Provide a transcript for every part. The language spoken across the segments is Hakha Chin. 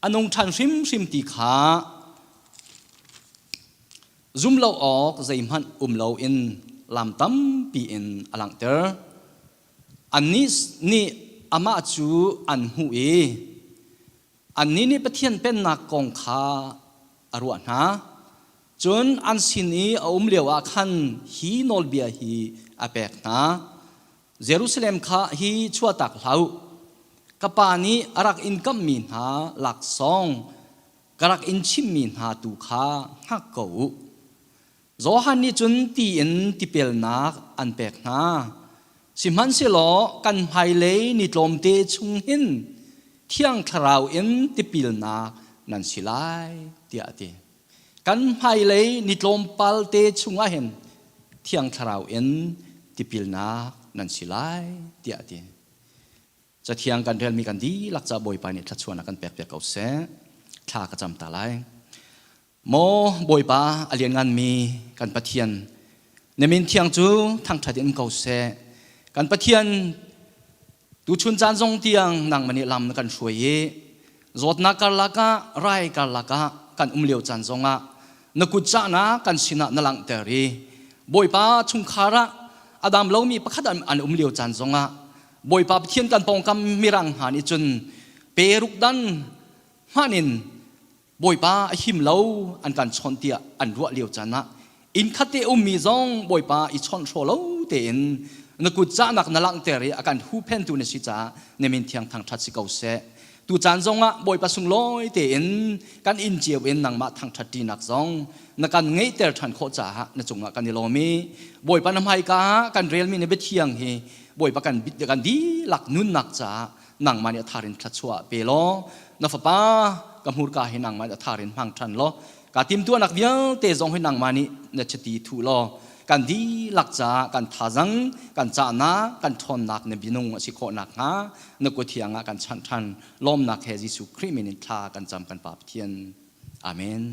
A nung ṭhan hrimhrim ti kha zum lo awk zeihmanh um loin lam tampi in a langhter. Annih nih amah cu an hmuh i annih nih Pathian Pennak kong kha a ruah hna. Cun an sin i a um lioah khan hi nawlbia hi a pek hna. Jerusalem kha hi chuahtak hlah u. Ka Pa nih a rak in kamhmi hna laksawng ka rak in chimhmi hna tu kha hngak ko u. Johan nih cun ti in tipilnak an pek hna. Sihmanhsehlaw kan hmailei ni tlawmte chung hin Thiang Thlarau in tipilnak nan si lai, tiah a ti. Kan hmailei ni tlawmpal te chungah hin Thiang Thlarau in tipilnak nan si lai, tiah a ti. Cathiang kan relmi kan dihlak ca Bawipa nih thluachuahnak kan pekpiak ko seh. Thla ka cam ta lai. Maw Bawipa a liannganmi kan Pathian, na min thiang cu thangṭhat in um ko seh. Kan Pathian, tuchun caan zong tiang nangmah nih lam na kan hruai i zawtnak karlak ah, rai karlak ah kan um lio caan zongah na kut cahnak kan sinah na langhter i Bawipa chungkhar ah a dam lomi pakhat an um lio caan zongah Bawipa Pathian kan pawngkam mirang hna nih cun peruk dan hmanh in Bawipa a him lo an kan chawnh tiah an ruah lio caan ah inn khat te ummi zong Bawipa i chawnh hraw lo tein na kut cahnak na langhter i a kan huhphentu na si caah na min thiang thangṭhat si ko seh. Tu caan zongah Bawipa sunglawi tein kan inn cio in nangmah thangṭhat ṭinak zong na kan ngeihter ṭhan khawh caah na cungah kan i lawm i Bawipa na hmaika ah kan relmi na biathiang hi Bawipa kan kan dihlak nunnak caah nangmah nih a thar in thluachuah pe law na fapa ka hmurka hi nangmah nih a thar in hmang ṭhan law ka timtuahnak vialte zong hi nangmah nih na chiti thuh law kan dihlak caah kan thazang kan cahnak kan ṭhawnnak na minung a si khawh nakhnga na kut thiang ah kan chanh ṭhan lawmnak he Jesuh Khrih min in thla kan cam kan Pa Pathian. Amen.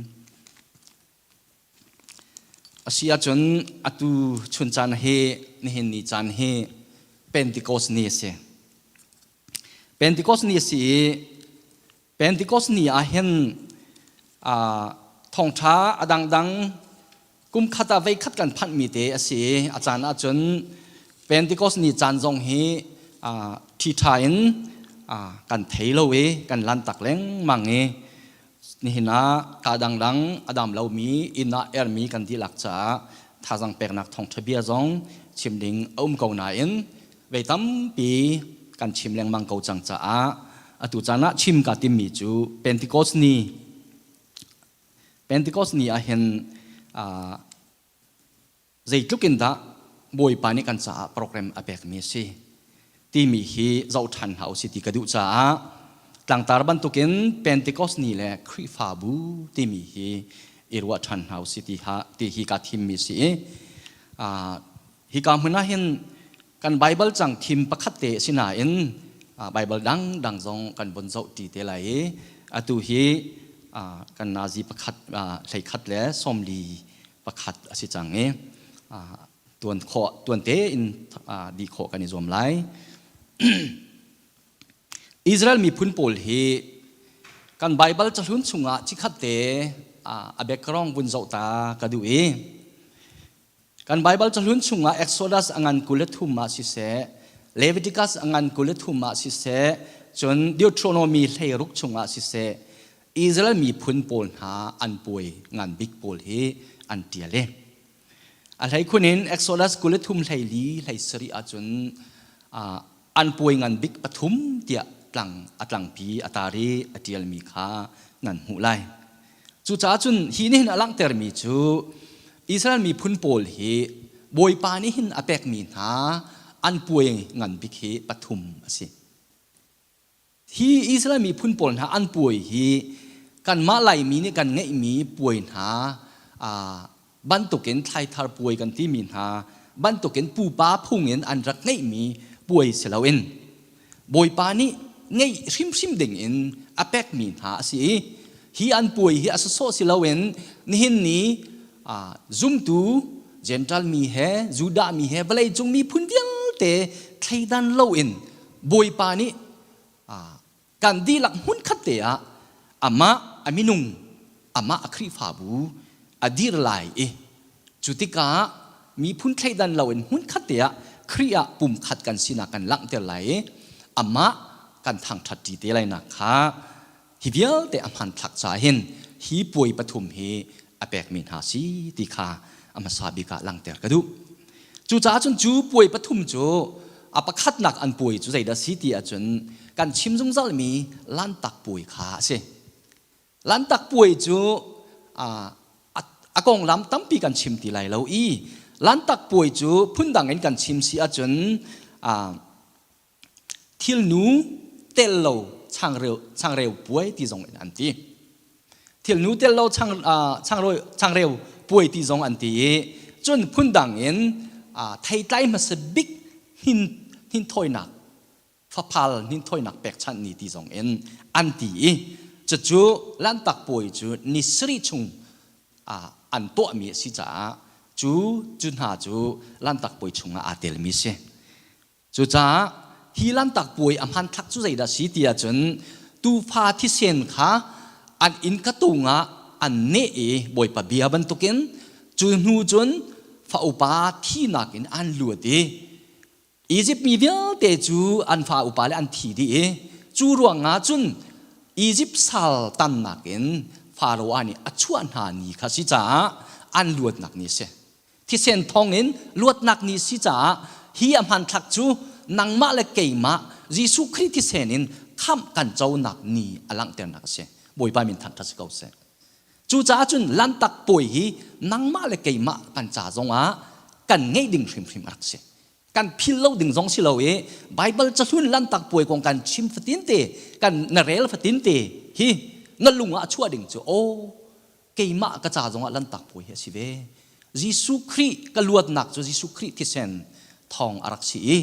A si ahcun atu chun caan hi nihin ni caan hi Pentecost ni a si. Pentecost ni a si i Pentecost ni ah hin thawngṭha a dangdang kum khat ah voikhat kan phanhmi te a si i a caan ahcun Pentecost ni caan zong hi ṭhiṭha in kan thei lo i kan lantak lengmang i Nihin ah kaa dangdang a dam lomi inn ah ermi kan dihlak caah thazaang peknak thawngṭha bia zong chim ding a um ko nain vei tampi kan chim lengmang ko cang caah atu caan ah chim kaa timmi cu Pentecost ni Pentecost ni ah hin zeitluk in dah Bawipa nih kan caah program a pekmi a si timi hi zoh ṭhan hna usih ti ka duh caah tlangtar bantukin Pentecost ni le Khrihfabu timi hi i ruah ṭhan hna usih ti, ha, ti hi kaa thimmi a si i hika hmun ah hin kan Bible cang thim pakhat te a si nain Bible dangdang zong kan von zoh ṭi te lai i atu hi kan nazi pakhat 11 le 40 pakhat a si cang i tuan khawh tuan tein dih khawh kan i zuam lai. Israel miphun pawl hi kan Baibal cahlun chungah chikkhat te a background vun zoh ta ka duh i kan Baibal cahlun chungah Exodus a ngan 23 ah siseh Leviticus a ngan 23 ah siseh cun Deuteronomy 16 chungah siseh Israel miphun pawl hna an puai ngan bik pawl hi an ṭial i a hleikhun in Exodus 23 hleili 17 ahcun an puai ngan bik pathum tiah tlang a tlangpi a tar i a ṭialmi kha nan hmuh lai. Cucaah cun hi nih hin a langhtermi cu Israel miphun pawl hi Bawipa nih hin a pekmi hna an puai ngan bik hi pathum a si. Hi Israel miphun pawl hna an puai hi kanmah Laimi nih kan ngeihmi puai hna bantukin thlaithar puai kan timi hna bantukin pupa phung in an rak ngeihmi puai si loin Bawipa nih ngeih hrimhrim ding in a pekmi hna a si i hi an puai hi a sawsawh si loin nihin ni zumtu Gentile mi he Judah mi he vawleicung miphun vialte thleidan loin Bawipa nih kan dihlak hmunkhat te ah Amah a minung, amah a Khrihfabu a dir lai i cu tikah miphun thleidan loin hmunkhat te ah Khrih ah pumkhat kan sinak kan langhter lai i amah kan thangṭhat ṭi te lainak kha hi vialte a hmanthlak caah hin hi puai pathum hi a pekmi hna si ti kha a hmasa bik ah langhter ka duh. Cucaah cun cu puai pathum cu a pakhatnak an puai cu zeidah si ti ahcun kan chim zungzalmi Lanhtak puai kha a si. Lanhtak puai cu a konglam tampi kan chim ti lai lo i Lanhtak puai cu phundang in kan chim si ahcun Thilnu tel lo changreu, changreu puai ti zong in an ti. Thilnu tel lo chang, uh, changreu, changreu puai ti zong an ti i cun phundang in uh, theitlai hmasa bik hin hin thawinak faphal hin thawinak pekchanh ni ti zong in an ti i cucu Lanhtak puai cu ni sarih chung uh, an tuahmi a si caah cu cu hna cu Lanhtak puai chungah aa telmi a si. Cucaah hi Lanhtak puai a hmanthlak cu zeidah a si ti ahcun tuufa thisen kha an innka tung ah an neh i Bawipa bia bantukin cu hnu cun fa upa thinak in an luat i Izipt mi vialte cu an fa upa le an thi dih i cu ruangah cun Izipt sal tannak in Faraoh nih a chuah hna ni kha si caah an luatnak ni a si. Thisen thawngin luatnak ni si caah hi a hmanthlak cu nangmah le keimah Jesuh Khrih thisen in khamh kan conak ni a langhternak a si. Bawipa min thangṭhat si ko seh. Cucaah cun Lanhtak puai hi nangmah le keimah kan ca zongah kan ngeih ding hrimhrim a rak si. Kan philh lo ding zong si lo i Baibal cahlun Lanhtak puai kong kan chim fatin te, kan na rel fatin te hi na lung ah a chuah ding cu aw keimah ka ca zongah Lanhtak puai hi a si ve. Jesuh Khrih ka luatnak cu Jesuh Khrih thisen thawng a rak si i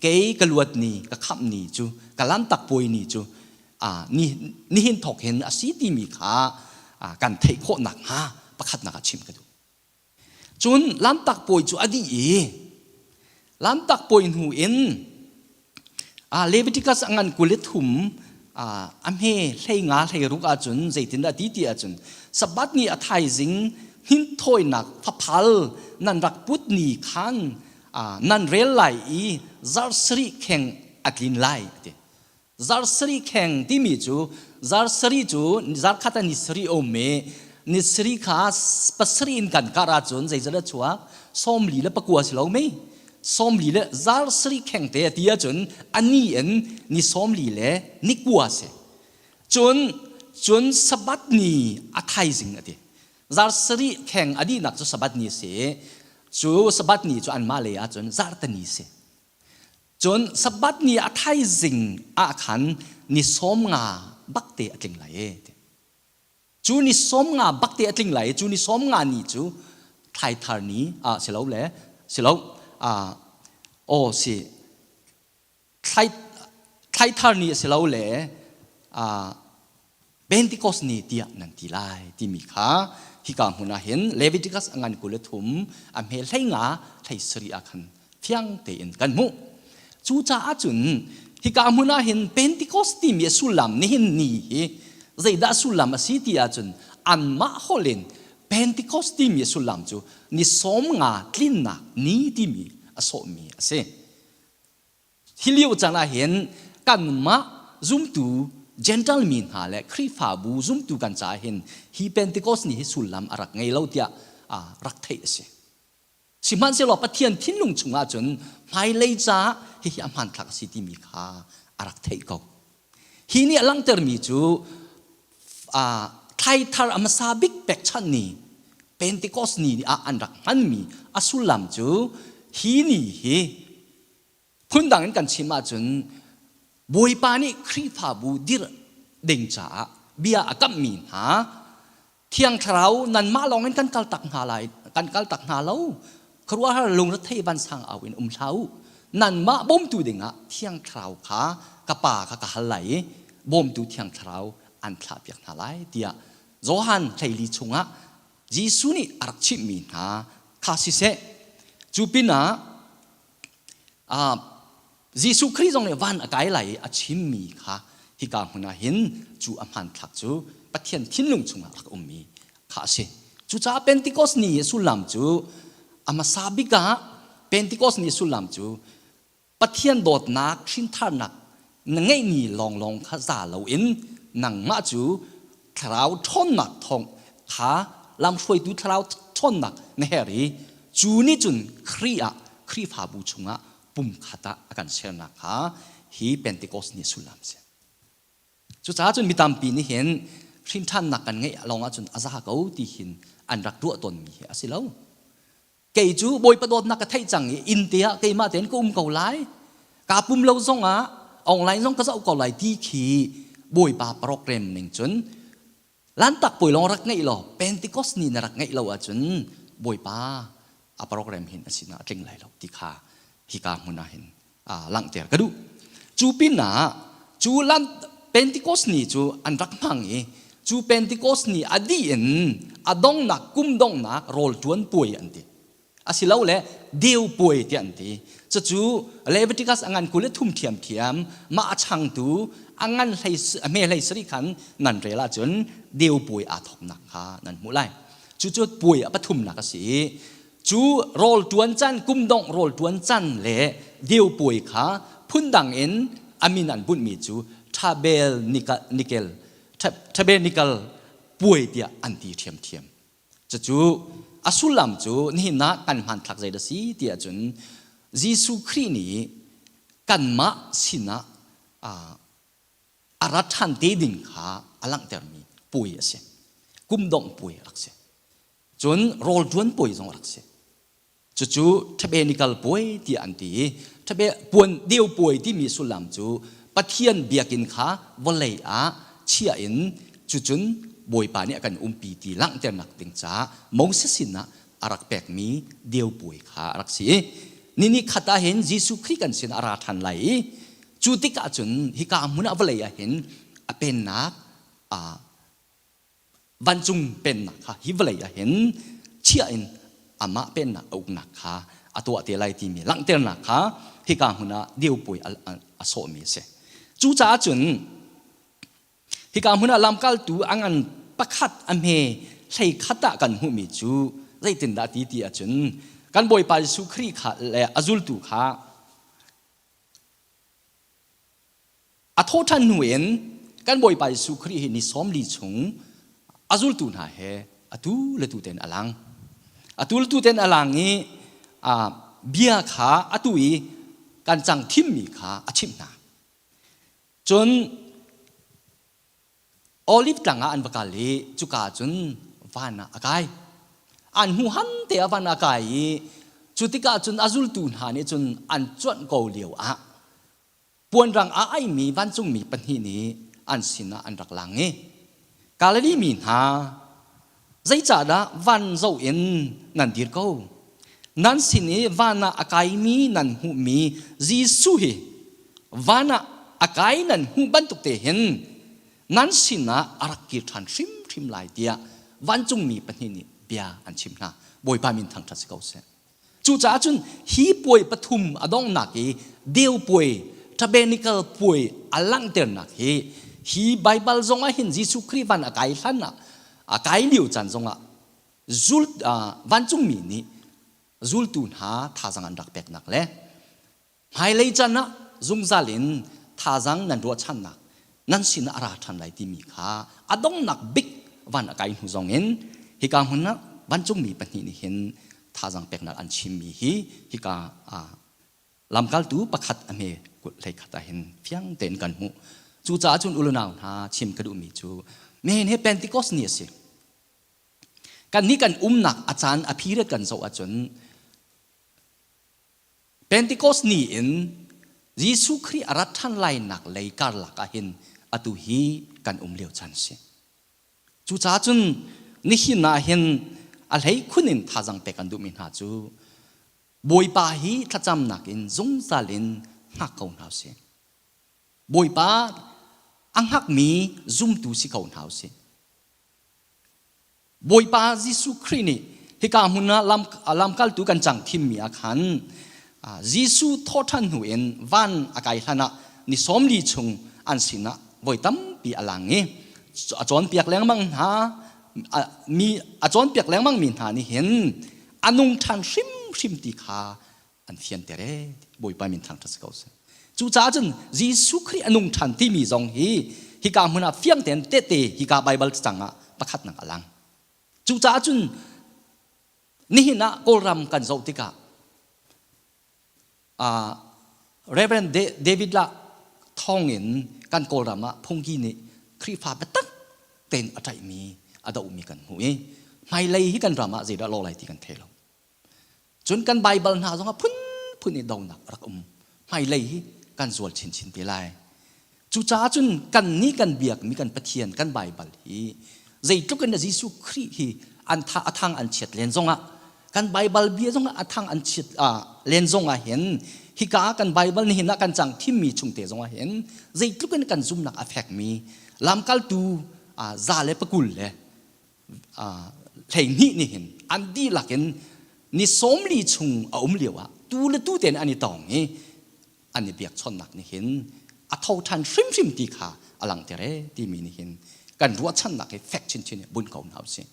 kei ka luat ni ka khamh ni cu ka Lanhtak puai ni cu ni nihin thawk hin a si timi kha kan theih khawh nakhnga pakhatnak ah chim ka duh. Cun Lanhtak puai cu a dih i Lanhtak puai hnu in Leviticus a ngan 23 a hme 15 16 ahcun zeitindah ti ti ahcun Sabbath ni a thaizing hinthawinak faphal nan rak put ni khan nan rel lai i zarh sarih kheng a tlin lai a ti. Zarh sarih kheng timi cu zarh sarih cu zarh khat ah ni sarih a um i ni sarih kha pasarih in kan karh ahcun zeizat a chuak 44 si lo mei 40 le zarh sarih kheng te a ti ahcun a ni in ni 49 si cun cun sabbath ni a thaizing a ti zarh sarih kheng a dihnak cu sabbath ni a si cu sabbath ni cu anmah lei ahcun zarhteni si Cun Sabbath ni a thaizing ah khan ni 50 bakte a tling lai e. Cu ni 50 bakte a tling lai i cu ni 50 ni cu thlaithar ni ah si lo le si lo ah aw si thlai thlaithar ni a si lo le ah Pentecost ni tiah nan ti lai timi kha hika hmun ah hin Leviticus a ngan 23 a hme 15 17 ah khan fiang tein kan hmuh. Cucaah cun hika hmun ah hin Pentecost timi a sullam nihin ni hi zeidah sullam a si ti ahcun anmah holh in Pentecost timi a sullam cu ni 50 tlinnak ni timi a sawhmi a si. Hi lio caan ah hin kanmah zumtu Gentile mi hna le Khrihfabu zumtu kan caah hin hi Pentecost ni hi sullam a rak ngei lo tiah rak theih a si. Sihmanhsehlaw Pathian thinlung chungah cun hmailei caah hihi a hmanthlak a si timi kha a rak theih ko. Hi nih a langhtermi cu thlaithar a hmasa bik pekchanh ni Pentecost ni ah an rak hmanmi a sullam cu hi ni hi Phundang in kan chim ahcun Bawipa nih Khrihfabu dirh ding caah bia a kamhmi hna Thiang Thlarau nanmah lawng in kan kal tak hna lai kan kal tak hna lo khuaruahhar lungrethei vansang au in um hlah u nanmah bawmtu dingah Thiang Thlarau kha ka Pa kha ka hal lai i bawmtu Thiang Thlarau an thlahpiak hna lai tiah Johan 14 chungah Jesuh nih a rak chimhmi hna kha siseh cu pinah Jesuh Khrih zong nih van a kai lai i a chimmi kha Hika hmun ah hin cu a hmanthlak cu Pathian thinlung chungah rak ummi kha a si. Cucaah Pentecost ni i sullam cu a hmasa bik ah Pentecost ni sullam cu Pathian dawtnak hrintharnak na ngeihmi lawnglawng kha za loin nangmah cu thlarau ṭhawnnak thawng kha lamhruaitu thlarau ṭhawnnak na her i cu nih cun Khrih ah Khrihfabu chungah pumkhat ah a kan sernak kha hi Pentecost ni sullam a si. Cucaah cun mi tampi nih hin hrinthannak kan ngeih lawng ahcun a za ko ti hin an rak ruah tawnmi hi a si lo. Kei cu Bawipa dawtnak ka theih cang i inn te ah keimah tein ka um ko lai. Kaa pum lo zongah online zong ka zoh ko lai ti khi Bawipa program ning cun Lantak puai lawng rak ngeih law Pentecost ni na rak ngeih lo ahcun Bawipa a program hin a sinah a tling lai lo ti kha hika hmun ah hin langhter ka duh. Cu pinah cu lan Pentecost ni cu an rak hmang i cu Pentecost ni a dih in a dongnak kum donghnak rawl ṭuan puai an ti. Asilole deu puai tiah an ti. Cucu Leviticus a ngan 23 ṭhiamṭhiam mah a changtu a ngan hlei a hme hlei sarih khan nan rel ahcun deu puai aa thawknak kha nan hmuh lai. Cucu puai a pathumnak a si i cu rawl ṭuan can kum dongh rawl ṭuan can le deu puai kha phundang in a min an bunhmi cu Thabel Nikel Tabernacle puai tiah an ti ṭhiamṭhiam. Cucu a sullam cu nihin ah kan hmanthlak zei dah si ti ahcun Jesuh Khrih nih kanmah sinah a ra ṭhan te ding kha a langhtermi puai a si. Kum dongh puai a rak si. Cun rawl ṭuan puai zong a rak si. Cucu Tabernacle puai tiah an ti i Tabe puan deu puai timi sullam cu Pathian biakinn kha vawlei ah chia in cucun Bawipa nih a kan umpi ti langhternak ding caah Moses sinah a rak pekmi deu puai kha a rak si i ni ni khat ah hin Jesuh Khrih kan sinah a ra ṭhan lai i cu tikah cun hika hmun ah vawlei ah hin a pennak vancung pennak kha hi vawlei ah hin chia in amah pennak a uknak kha a tuah te lai timi langhternak kha hika hmun ah deupuai a sawhmi a si. Cucaah cun hika hmun ah lamkaltu a ngan pakhat a hme hlei khat ah kan hmuhmi cu zeitindah ti ti ahcun kan Bawipa Jesuh Khrih kha le a zultu kha A thawhṭhan hnu in kan Bawipa Jesuh Khrih hi ni 40 chung a zultu hna he atu le tu tein a lang. Atu le tu tein a lang i bia kha atu i kan cang thimmi kha a chimh hna. Cun Olive tlang ah an va kal i cuka cun van ah a kai. An hmu han te ah van ah a kai i cu tikah cun a zultu hna nih cun an cuanh ko lio ah Puanrang aa aihmi vancungmi pahnih nih an sinah an rak lang i Galilee mi hna, zeicahdah van zoh in nan dir ko? Nan sin i van ah a kaimi nan hmuhmi Jesuh hi van ah a kai nan hmuh bantuk te hin nan sinah a rak kir ṭhan hrimhrim lai tiah vancungmi pahnih nih bia an chimh hna. Bawipa min thangṭhat si ko seh. Cucaah cun hi puai pathum a donghnak i deu puai, tabernacle puai a langhternak hi hi Baibal zong ah hin Jesuh Khrih van a kai hlan ah a kai lio caan zongah zul vancungmi nih zultu hna thazang an rak peknak le Hmailei caan ah zungzal in thazaang nan ruahchannak nan sinah a ra ṭhan lai timi kha a donghnak bik van a kai hnu zongin hika hmun ah vancungmi pahnih nih hin thazaang peknak an chimmi hi hika lamkaltu pakhat a hme hlei khat ah hin fiang tein kan hmuh. Cucaah cun ulunau hna chim ka duhmi cu nihin hi Pentecost ni a si. Kannih kan umnak a caan a period kan zoh ahcun Pentecost ni in Jesuh Khrih a rat ṭhan lainak lei karlak ah hin atu hi kan um lio caan si. Cucaah cun nihin ah hin a hleikhun in thazang pek kan duhmi hna cu Bawipa hi thlacamnak in zungzal in hngak ko hna usih. Bawipa a hngakmi zumtu si ko hna usih. Bawipa Jesuh Khrih nih hika hmun ah lam, lamkaltu kan cang thimmi ah khan Jesuh thawhṭhan hnu in van a kai hlan ah ni 40 chung an sinah voi tampi a lang i a cawnpiak lengmang hna mi a cawnpiak lengmang mi hna nih hin a nung ṭhan hrimhrim ti kha an fianter ee Bawipa min thangṭhat si ko seh. Cucaah cun Jesuh Khrih a nung ṭhan timi zong hi hika hmun ah fiang tein tehte hika Baibal cacang ah pakhatnak a lang. Cucaah cun nihin ah Kawlram kan zoh tikah Reverend David lah thawngin kan Kawlram ah phungki nih Khrihfa biatak tein a ṭaihmi a dohmi kan hmuh i hmailei hi kan ram ah zeidah lawh lai ti kan thei lo. Cun kan Baibal hna zongah phunphun i donak a rak um. Hmailei hi kan zual chinchin te lai. Cucaah cun kan nih kan biakmi kan Pathian kan Baibal hi zeitluk in Jesuh Khrih hi an tha a thang an chiat len zongah kan Baibal bia zongah a thang an chiat len zongah hin hika kan Baibal nihin ah kan cang thimmi chungte zongah hin zeitluk in kan zumnak a fekmi lamkaltu za le pakul le 12 nih hin an dihlak in ni 40 chung a um lio ah tu le tu tein an i tong i an i biakchawnhnak nih hin a tho ṭhan hrimhrim ti kha a langhter e timi nih hin kan ruahchannak hi fek chinchin in bunh ko hna usih.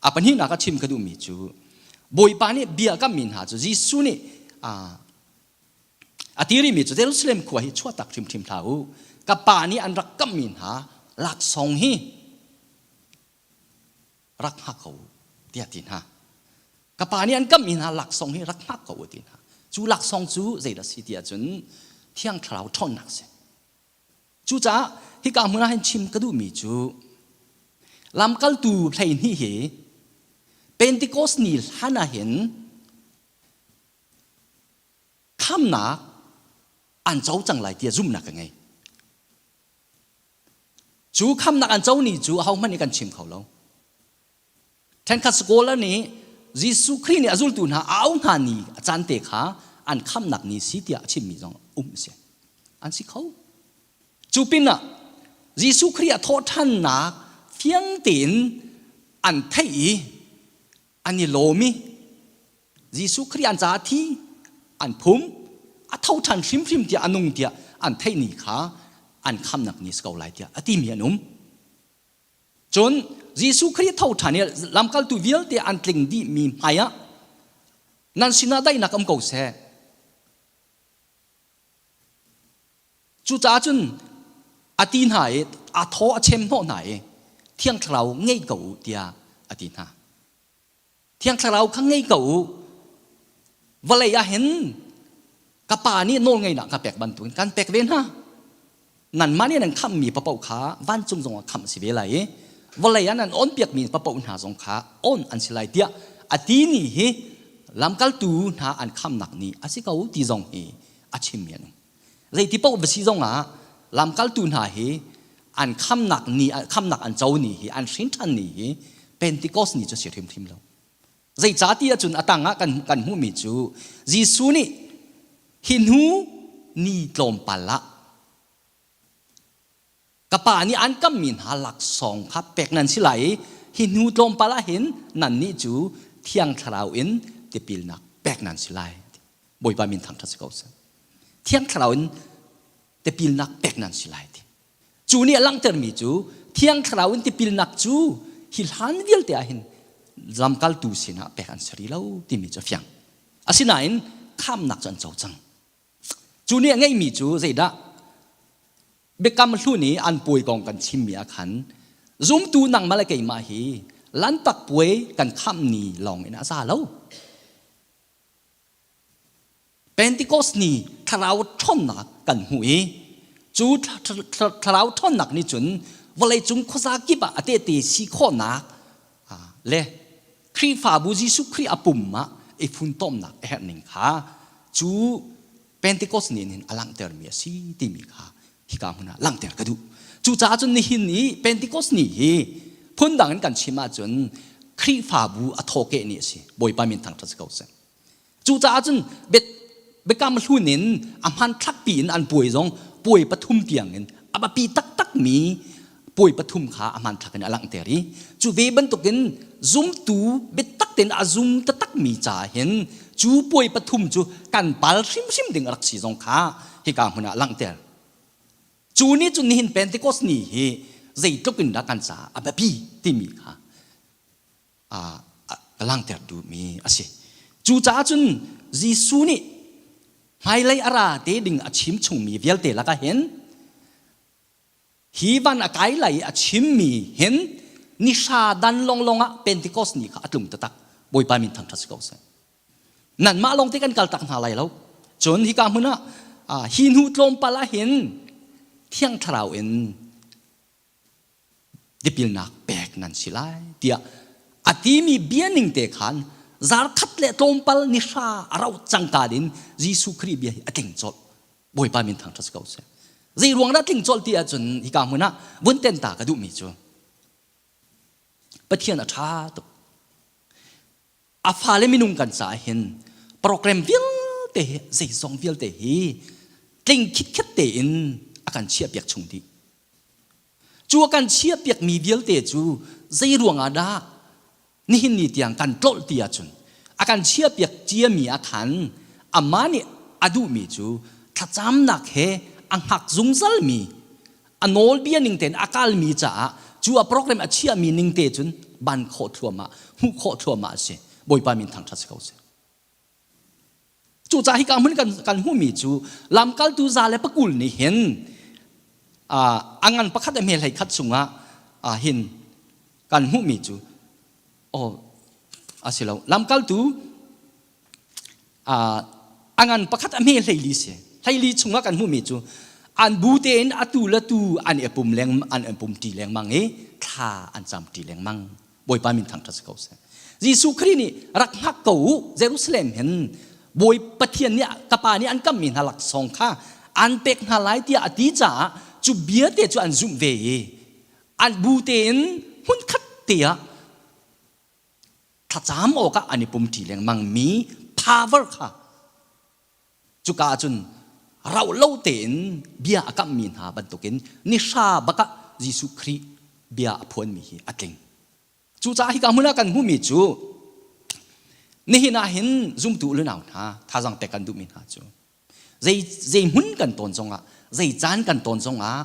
A pahnihnak a chim ka duhmi cu Bawipa nih bia kammi hna cu Jesuh nih a ti rihmi cu Jerusalem khua hi chuahtak hrimhrim hlah u ka pa nih an rak kamhmi hna laksawng hi rak hngak ko u tiah ti hna. Ka pa nih an kamhmi hna laksawng hi rak hngak ko u ti hna. Cu laksawng cu zeidah si ti ahcun Thiang Thlarau ṭhawnnak si. Cucaah hika hmun ah hin chim ka duhmi cu lamkaltu 12 hi Pentecost ni hlan ah hin khamnak an co cang lai tiah zumhnak ka ngei. Cu khamnak an co ni cu ahohmanh nih kan chim kho lo. Ṭhenkhat scholar nih Jesuh Khrih nih a zultu hna a auh hna ni a caan te kha an khamnak ni si tiah a chimmi zong um a si. An si kho. Cu pinah Jesuh Khrih a thawhṭhannak fiang tein an theih i an i lawm i Jesuh Khrih an caah thi an phum a tho ṭhan hrimhrim tiah a nung tiah an theih ni kha an khamnak ni si ko lai tiah a timi an um. Cun Jesuh Khrih tho ṭhan i lamkaltu vialte an tling dihmi hmaiah nan sinah daihnak um ko seh. Cucaah cun a ti hna i a thaw a chem hnawh hna i Thiang Thlarau ngei ko u tiah a ti hna. Thiang Thlarau kha ngei ko u. Vawlei ah hin ka pa nih nawlngeihnak ka pek bantukin kan pek ve hna. Nanmah nih nan khamhmi paoh kha vancung zongah khamh a si ve lai i vawlei ah nan awnpiakmi paoh hna zong kha awn an si lai tiah a ti ni hi lamkaltu hna an khamnak ni a si ko ti zong hi a chimmi an um. Zeiti paoh va si zongah lamkaltu hna hi an khamnak ni khamnak an co ni hi an hrin ṭhan ni hi Pentecost ni cu si hrimhrim lo. Zeicahtiah cun a tang ah kan kan hmuhmi cu Jesuh nih hi hnu ni tlawmpal ah ka pa nih an kammi hna laksawng kha pek nan si lai i hi hnu tlawmpal ah hin nannih cu Thiang Thlarau in tipilnak pek nan si lai. Bawipa min thangṭhat si ko seh. Thiang Thlarau in tipilnak pek nan si lai ti. Cu nih a langhtermi cu Thiang Thlarau in tipilnak cu hi hlan vialte ah hin lamkaltu sinah pek an si rih lo timi cu a fiang. Asinain khamnak cu an co cang. Cu nih a ngeihmi cu zeidah? Biakam hlun i an puai kong kan chimmi ah khan zumtu nangmah le keimah hi lantak puai kan khamh ni lawng in a za lo. Pentecost ni thlarau ṭhawnnak kan hmuh i cu thlarau ṭhawnnak nih cun vawleicung khuaza kip ah a tehte si khawhnak le Khrihfabu Jesuh Khrih a pum ah i funtomnak a herh ning kha cu Pentecost ni hin a langhtermi a si timi kha hika hmun ah langhter ka duh. Cucaah cun nihin i Pentecost ni hi phundang in kan chim ahcun Khrihfabu a thawkeh ni a si. Bawipa min thangṭhat si ko seh. Cucaah cun biakam hlun in a hmanthlakpi in an puai zong puai pathum tiang in a biapi taktakmi puai pathum kha a hmanthlak in a langhter i cu ve bantukin zumtu biatak tein a zum taktakmi caah hin cu puai pathum cu kan pal hrimhrim ding a rak si zong kha hika hmun ah langhter. Cu ni cun nihin Pentecost ni hi zeitluk in dah kan caah a biapi timi kha a ka langhter duhmi a si. Cucaah cun Jesuh nih hmailei a ra te ding a chim chungmi vialte lakah hin hi van a kai lai i a chimmi hin nihra dan longlong ah Pentecost ni kha a tlung taktak. Bawipa min thangṭhat si ko seh. Nanmah lawng te kan kal tak hna lai lo. Cun hika hmun ah hi hnu tlawmpal ah hin Thiang Thlarau in tipilnak pek nan si lai tiah a timi bia ning te khan zarkhat le tlawmpal nihra a rauh cangka din Jesuh Khrih bia hi a tling colh. Bawipa min thangṭhat si ko seh. Zei ruang dah tling colh ti ahcun hika hmun ah vun ten ta ka duhmi cu Pathian a ṭha tuk. A fale minung kan caah hin program vialte hi zeizong vialte hi tling khitkhet tein a kan chiahpiak chung dih. Cu a kan chiahpiakmi vialte cu zei ruangah dah nihin ni tiang kan tlolh ti ahcun a kan chiahpiak ciami ah khan amah nih a duhmi cu thlacamnak he a hngak zungzalmi a nawlbia ning tein a kalmi caah cu a program a chiahmi ning te cun ban khawh thluahmah hmuh khawh thluahmah a si. Bawipa min thangṭhat si ko seh. Cucaah hika hmun kan, kan hmuhmi cu lamkaltu za le pakul nih hin a ngan pakhat a hme hlei khat chungah hin kan hmuhmi cu oh a si lo lamkaltu a ngan pakhat a hme hleili si hleili chungah kan hmuhmi cu an bu tein atu le tu an i pum leng an i pum ṭi lengmang i thla an cam ṭi lengmang. Bawipa min thangṭhat si ko seh. Jesuh Khrih nih rak hngak ko u Jerusalem hin Bawi Pathian nih ka pa nih an kammi hna laksawng kha an pek hna lai tiah a ti caah cu bia te cu an zumh ve i an bu tein hmunkhat te ah thlacam awkah an i pumṭi lengmangmi power kha cuka ah cun rauh lo tein bia a kamhmi hna bantukin nihra bakah Jesuh Khrih bia a phuanmi hi a tling. Cucaah hika hmun ah kan hmuhmi cu nihin ah hin zumtu u le nau hna thazaang pek kan duhmi hna cu zei zei hmun kan tawn zongah zei caan kan tawn zongah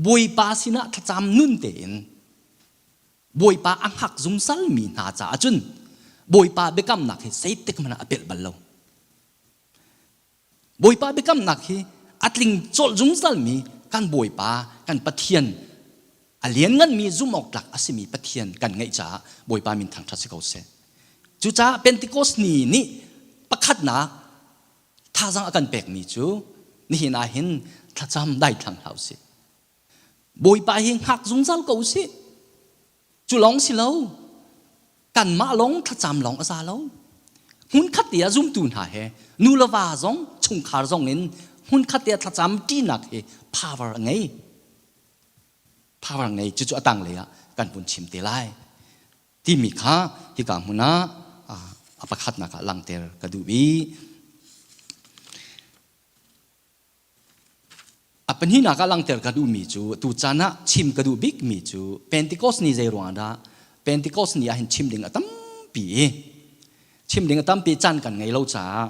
Bawipa sinah thlacam nun tein Bawipa a hngak zungzalmi hna caah cun Bawipa biakamnak hi zeitik hmanh ah a pelh bal lo. Bawipa biakamnak hi a tling colh zungzalmi kan Bawipa, kan Pathian, a liannganmi zumhawktlak a simi Pathian kan ngeih caah Bawipa min thangṭhat si ko seh. Cucaah Pentecost ni nih pakhatnak thazaang a kan pekmi cu nihin ah hin thlacam daithlang hlah usih. Bawipa hi hngak zungzal ko usih. Cu lawng si lo, kanmah lawng thlacam lawng a za lo. Hmunkhat te ah zumtu hna he nu le va zong chungkhar zong in hmunkhat te ah thlacam ṭinak hi power a ngei. Power a ngei. Cucu a tanglei ah kan vun chim te lai. Timi kha hika hmun ah a pakhatnak ah langhter ka duh i A pahnihnak ah langhter ka duhmi cu tuchan ah chim ka duh bikmi cu Pentecost ni zei ruangah dah Pentecost ni ah hin chim ding a tampi i chim ding a tampi caan kan ngei lo caah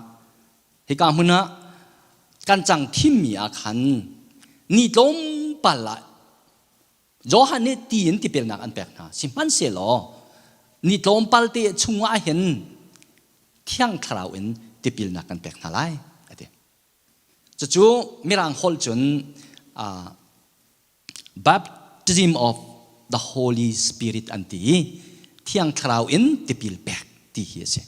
hika hmun ah kan cang thimmi ah khan ni tlawmpal ah Johan nih ti in tipilnak an pek hna. Sihmanhsehlaw ni tlawmpal te chungah hin Thiang Thlarau in tipilnak kan pek hna lai a ti. Cucu Mirang holh cun uh, baptism of the Holy Spirit an ti i Thiang Thlarau in tipil pek ti hi a si.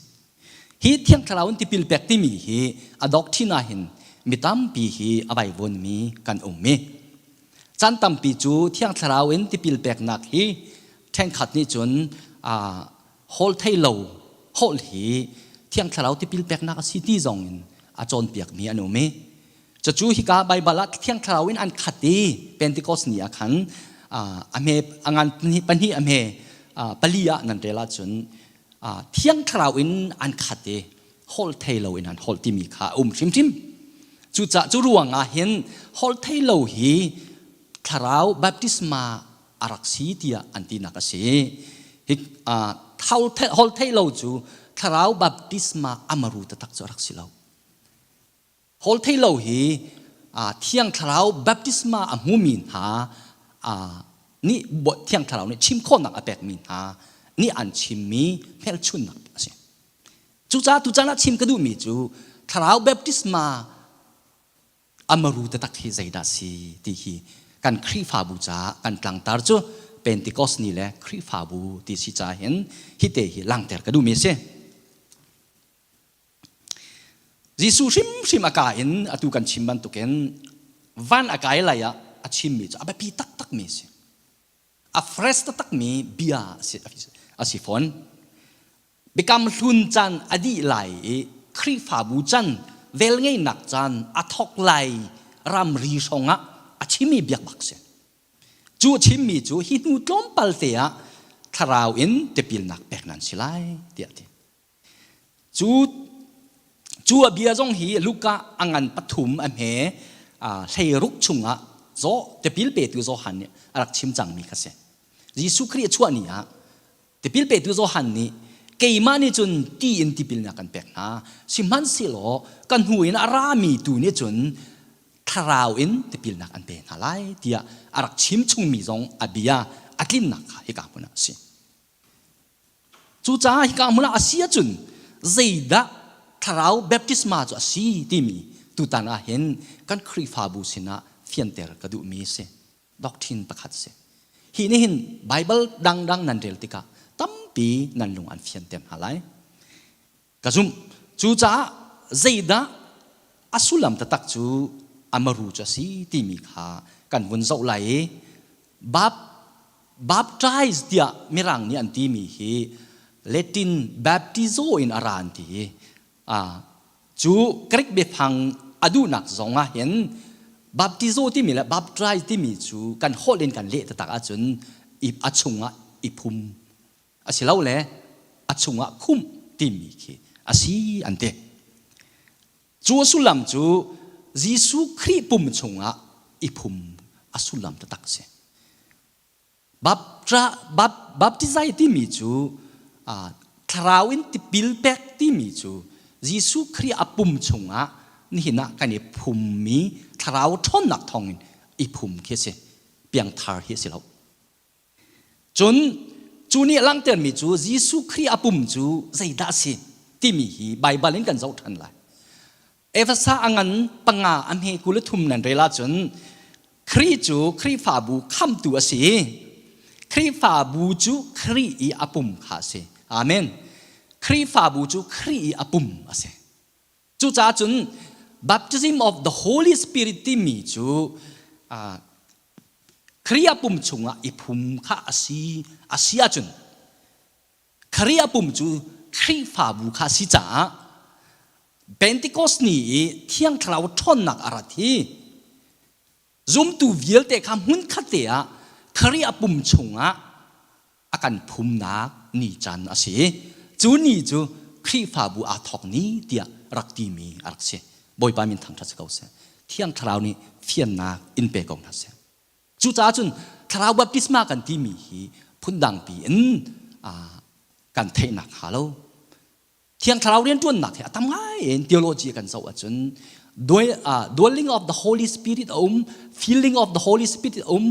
Hi Thiang Thlarau in tipil pek timi hi a doctrine ah hin mi tampi hi a vaivuanmi kan um i caan tampi cu Thiang Thlarau in tipil peknak hi ṭhenkhat nih cun uh, holh thei lo holh hi Thiang Thlarau tipil peknak a si ti zong in a cawnpiakmi an um i cucu hika Baibal ah Thiang Thlarau in an khat i Pentecost ni ah khan a hme a ngan pahnih a hme pali ah nan rel ahcun Thiang Thlarau in an khat i holh thei lo in an holh timi kha a um hrimhrim. Cucaah cu ruang ah hin holh thei lo hi thlarau baptisma a rak si tiah an tinak a si. Hi holh theih lo cu thlarau baptisma amaru taktak cu a rak si lo. Holh theih lo hi Thiang Thlarau baptisma a hmumi hna nih Thiang Thlarau nih chim khawhnak a pekmi hna nih an chimmi hmelchunnak a si. Cucaah tuchan ah chim ka duhmi cu Thlarau baptisma amaru taktak hi zeidah si ti hi kan Khrihfabu caah kan tlangtar cu Pentecost ni le Khrihfabu ti si caah hin hi te hi langhter ka duhmi a si. Jesuh hrimhrim a ka in atu kan chim bantukin van a kai lai ah a chimmi cu a biapi taktakmi a si. A fresh taktakmi bia a si fawn. Biakam hlun caan a dih lai i Khrihfabu can velngeihnak caan a thawk lai ramri hrawngah a chimmi biak bak si. Cu a chimmi cu hi hnu tlawmpal te ah thlarau in tipilnak pek nan si lai tiah a ti. Cu cu a bia zong hi Luka a ngan pathum a hme 16 chungah zaw tipil petu Johan nih a rak chim cangmi kha si. Jesuh Khrih a chuah ni ah tipil petu Johan nih keimah nih cun ti in tipilnak kan pek hna sihmanhsehlaw ka hnu in a rami tu nih cun thlarau in tipilnak an pe hna lai tiah a rak chim chungmi zong a bia a tlinnak kha hika hmun ah a si. Cucaah hika hmun ah a si ahcun zeidah thlarau baptisma cu a si timi tutan ah hin kan Khrihfabu sinah fianter ka duhmi a si. Doctrine pakhat a si. Hi nih hin Bible dangdang nan rel tikah tampi nan lung an fianter hna lai. Ka zumh. Cucaah zeidah a sullam taktak cu a maru cu a si timi kha kan vun zoh lai i bap baptize tiah mirang nih an timi hi Latin baptizo in a ra an ti i cu Greek biafang a duhnak zong ah hin baptizo timi le baptize timi cu kan holh in kan leh taktak ahcun a chungah i phum asilole a chungah khumh timi khi a si an ti. Cu a sullam cu Jesuh Khrih pum chungah i phum a sullam taktak a si. Baptizai timi cu thlarau in tipil pek timi cu Jesuh Khrih a pum chungah nihin ah kan i phummi thlarau ṭhawnnak thawngin i phum khi a si. Piangthar hi a si lo. Cun cu nih a langhtermi cu Jesuh Khrih a pum cu zeidah a si timi hi Baibal in kan zoh ṭhan lai. Efesa a ngan panga a hme 23 nan rel ahcun Khrih cu Khrihfabu khamtu a si i Khrihfabu cu Khrih i a pum kha a si. Amen. Khrihfabu cu Khrih i a pum a si. Cucaah cun baptism of the Holy Spirit timi cu Khrih a pum chungah i phum kha a si a si ahcun Khrih a pum cu Khrihfabu kha a si caah Pentecost ni i Thiang Thlarau ṭhawnnak a rat hi zumtu vialte kha hmunkhat te ah Khrih a pum chungah a kan phumnak ni caan a si. Cu ni cu Khrihfabu aa thawk ni tiah rak timi a rak si. Bawipa min thangṭhat si ko seh. Thiang Thlarau nih fiannak in pe ko hna seh. Cucaah cun Thlarau baptisma kan timi hi phundangpi in kan theihnak hnga lo. Thiang Thlarau rianṭuannak hi a tam ngai in theology kan zoh ahcun dwelling of the Holy Spirit a um, filling of the Holy Spirit a um,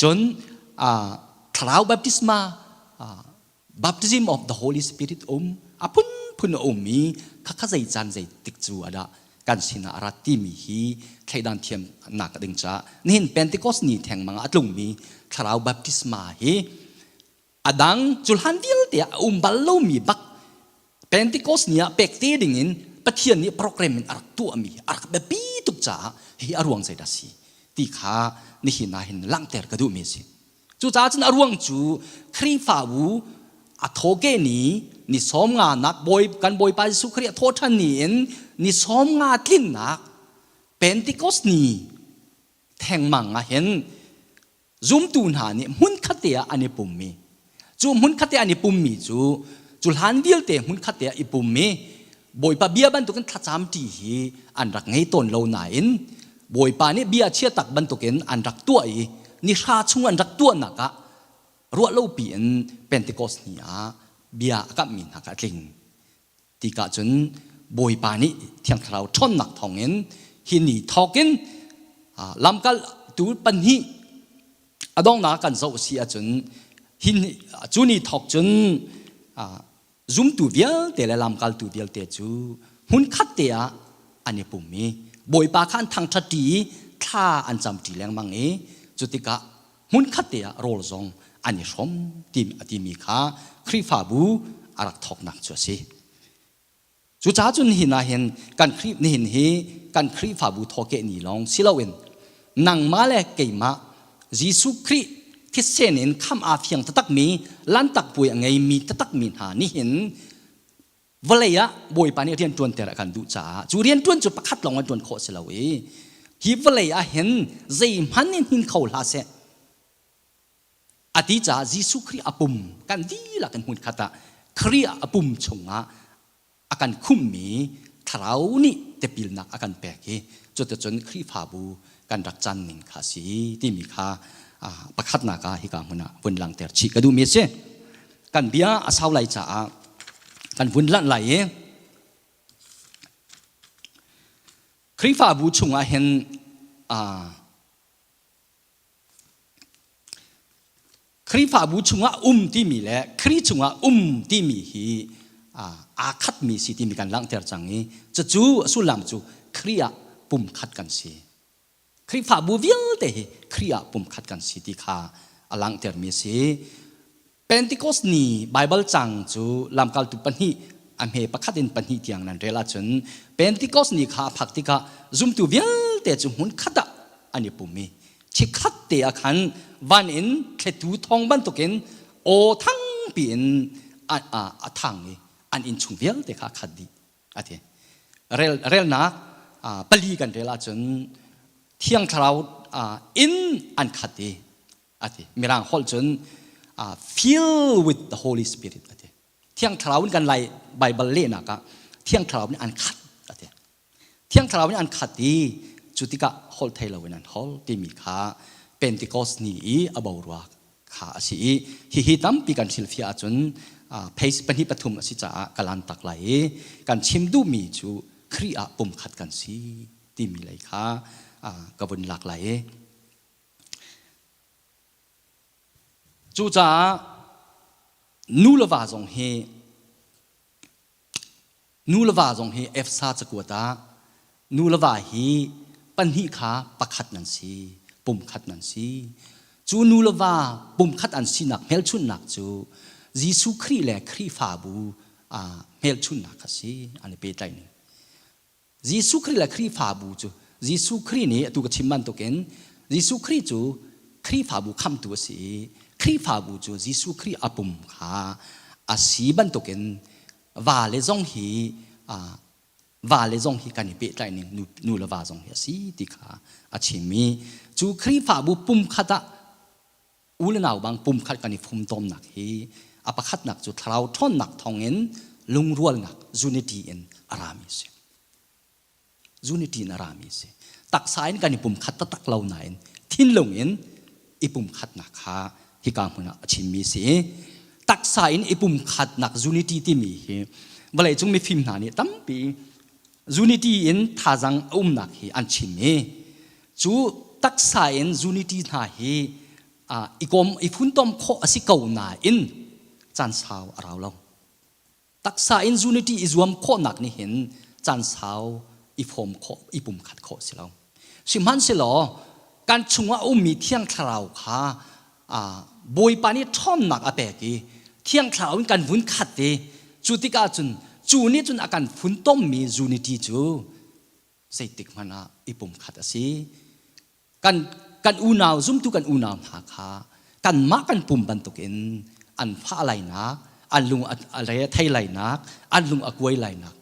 cun Thlarau baptisma, baptism of the Holy Spirit um, a phunphun a um i khakha zei caan zei tik cu a dah kan sinah a rat timi hi thleidan thiamnak ding caah nihin Pentecost ni thengmang ah a tlungmi Thlarau baptisma hi A dang culhan vialte ah a um bal lomi bak Pentecost ni ah pek te ding in Pathian nih program in a rak tuahmi a rak biapi tuk caah hi a ruang zeidah si ti kha nihin ah hin langhter ka duhmi a si. Cucaah cun a ruang cu Khrihfabu a thawke ni ni 50 nak bawi kan Bawipa Jesuh Khrih a thawhṭhan ni in ni 50 tlinnak Pentecost ni thengmang ah hin Zumtu hna nih hmunkhat te ah an i pummi cu hmunkhat te an i pummi cu cu hlan vialte hmunkhat te ah i pummi Bawipa bia bantukin thlacam ṭi hi an rak ngei tawn lo nain Bawipa nih bia chia tak bantukin an rak tuah i ni hra chung an rak tuahnak ah ruah lopi in Pentecost ni ah bia a kamhmi hna kha a tling. Tikah cun Bawipa nih Thiang Thlarau ṭhawnnak thawngin Hi ni thawkin lamkaltu pahnih a donghnak kan zoh si ahcun hi cu ni thawk cun zumtu vialte le lamkaltu vialte cu hmunkhat te ah an i pum i Bawipa kha an thangṭhat i thla an camṭi lengmang i cu tikah hmunkhat te ah rawl zong an i hrawm timi kha Khrihfabu a rak thawknak cu a si. Cucaah cun nihin ah hin kan Khrih nihin hi kan Khrihfabu thawkeh ni lawng si loin nangmah le keimah Jesuh Khrih thisen in khamh aa fiang taktakmi lantak puai a ngeimi taktakmi hna nihin vawlei ah Bawipa nih rian ṭuanter a kan duh caah cu rian ṭuan cu pakhat lawng an ṭuan khawh si lo i hi vawlei ah hin zeihmanh in hnin kho hlah seh A ti caah Jesuh Khrih a pum kan dihlak in hmunkhat ah Khrih a pum chungah a kan khummi thlarau nih tipilnak a kan pek i cuticun Khrihfabu kan rak can ning kha a si timi kha pakhatnak ah hika hmun ah vun langhter chih ka duhmi a si. Kan bia a sau lai caah kan vun lanh lai i Khrihfabu chungah hin Khrihfabu chungah um timi le Khrih chungah um timi hi aa khatmi si timi kan langhter cang i cucu a sullam cu Khrih ah pumkhat kan si. Khrihfabu vialte hi Khrih ah pumkhat kan si ti kha a langhtermi a si. Pentecost ni Baibal cang cu lamkaltu pahnih a hme pakhat in pahnih tiang nan rel ahcun Pentecost ni kha a phak tikah zumtu vialte cu hmun khat ah an i pum i chikkhat te ah khan van in thlitu thawng bantukin aw thangpi in a thang i an innchung vialte kha a khat dih a ti. Rel, relnak pali kan rel ahcun Thiang Thlarau in an khat i a ti mirang holh cun fill with the holy spirit a ti thiang thlarau in kan lai bible lehnak ah thiang thlarau nih an khat a ti thiang thlarau nih an khat i cu tikah holh thei loin an holh timi kha pentecost ni i a boruak kha a si i hihi tampi kan hrilhfiah ahcun phase pahnih pathum a si caah ka lan tak lai i kan chim duhmi cu Khrih ah pumkhat kan si timi lei kha ka vun lak lai i Cucaah nu le va zong hi nu le va zong hi Efsa cakuat ah nu le va hi pahnih kha pakhat nan si, pumkhat nan si. Cu nu le va pumkhat an sinak hmelchunhnak cu Jesuh Khrih le Khrihfabu hmelchunhnak a si an i pehtlaih ning. Jesuh Khrih le Khrihfabu cu Jesuh Khrih nih atu ka chim bantukin Jesuh Khrih cu Khrihfabu khamtu a si i Khrihfabu cu Jesuh Khrih a pum kha a si bantukin vale zong hi vale zong hi kan i pehtlaih ning nu le va zong hi a si ti kha a chim i cu Khrihfabu pumkhat ah u le nau bang pumkhat kan i fumtomnak hi a pakhatnak cu thlarau ṭhawnnak thawngin lungrualnak unity in a rami a si. Unity in a rami a si. Taksa in kan i pumkhat taktak lo nain thinlung in i pumkhatnak kha hika hmun ah a chimmi a si. Taksa in i pumkhatnak unity timi hi vawleicung mifim hna nih tampi unity in thazaang a umnak hi an chim i Cu taksa in unity hna hi i kom i funtom khawh a si ko nain caan sau a rau lo. Taksa in unity i zuam khawhnak nih hin caan sau i fawm khawh i pumkhat khawh si lo. Sihmanhsehlaw kan chungah a ummi Thiang Thlarau kha Bawipa nih ṭhawnnak a pek i Thiang Thlarau in kan vun khat i cu tikah cun cu nih cun a kan funtommi unity cu zeitik hmanh ah i pumkhat a si. Kan, kan unau, zumtu kan unau hna kha kanmah kan pum bantukin an fah lainak, an lung a re thei lainak, an lung a kuai lainak